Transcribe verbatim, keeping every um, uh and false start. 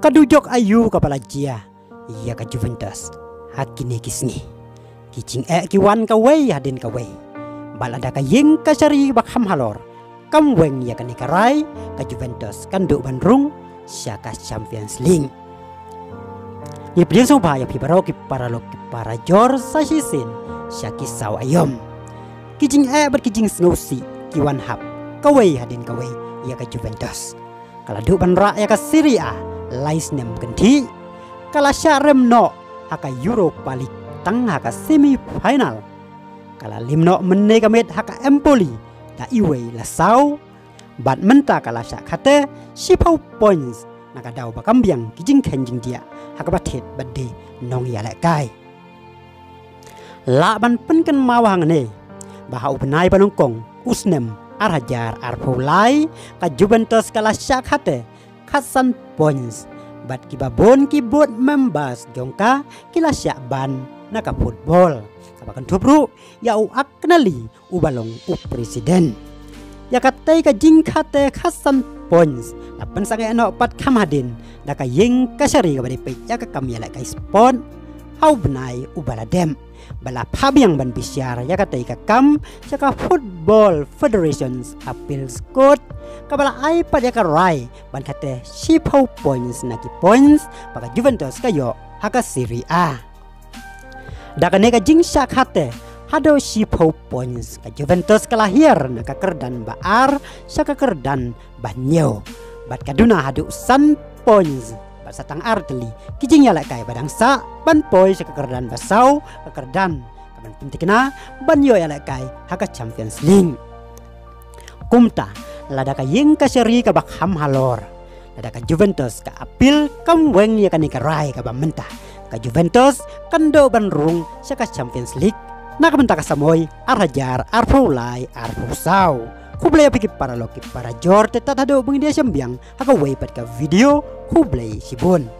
Ka dujok aïu kaba la jia ïa ka Juventus ha kine ki sngi? Ki jingeh ki wan kawei hadien kawei. Bad lada ka ïing ka shari ba kham halor kam weng ïa kane ka rai, ka Juventus kan duh ban rung sha ka Champions League. Ngi pdiang sngewbha ïa phi baroh ki paralok ki parajor sa shisien sha ki saw aïom. Ki jingeh bad ki jingsngewsih ki wan hap kawei hadien kawei ïa ka Juventus. Ka la duh ban rah ïa ka Serie A lai snem kynthih. Ka la shah rem noh ha ka Europa League tang ha ka semi final. Ka la lim noh mynne ka miet ha ka Empoli da iwei la saw. Bad mynta ka la shah khate shiphew points na ka daw ba kam biang ki jingkheiñ jingdiah ha kaba thied bad die nongïalehkai. Lah ban pynkynmaw hangne ba ha u bnai ba nyngkong u snem ar hajar arphew lai, ka Juventus ka la shah khate khatsan points. Bad kiba bun ki board members jong ka ki la shah ban na ka football. Kaba kynthup ruh ïa u Agnelli uba long u president. Ïa katei ka jingkhate khatsan points la pynsangeh noh pat kham hadien da ka ïing ka shari kaba dei peit ïa ka kam ïalehkai sport ha u bnai uba la dep. Ba la phah biang ban bishar ïa katei ka kam sha ka Football Federation's Appeals Court, kaba la ai pat ïa ka rai ban khate shiphew points na ki points ba ka Juventus ka ïoh ha ka Serie A. Da kane ka jingshah khate haduh shiphew points, ka Juventus ka la hiar na ka kyrdan ba ar sha ka kyrdan ba hynñiew. Bad ka duna haduh san points bad sa tang ar tylli ki jingïalehkai ba dang sah ban poi sha ka kyrdan ba saw, ka kyrdan ka ban pynthikna ban ïoh ïalehkai ha ka Champions League. Kumta, lada ka ïing ka shari kaba kham halor, lada ka Juventus ka appeal kam weng ïa kane ka rai kaba mynta, ka Juventus kan duh ban rung sha ka Champions League na ka bynta ka samoi ar hajar arphew lai arphew saw. Khublei ïa phi ki paralok ki parajor, te tad haduh ba ngin ïa shem biang ha kawei pat ka video. Khublei shibun.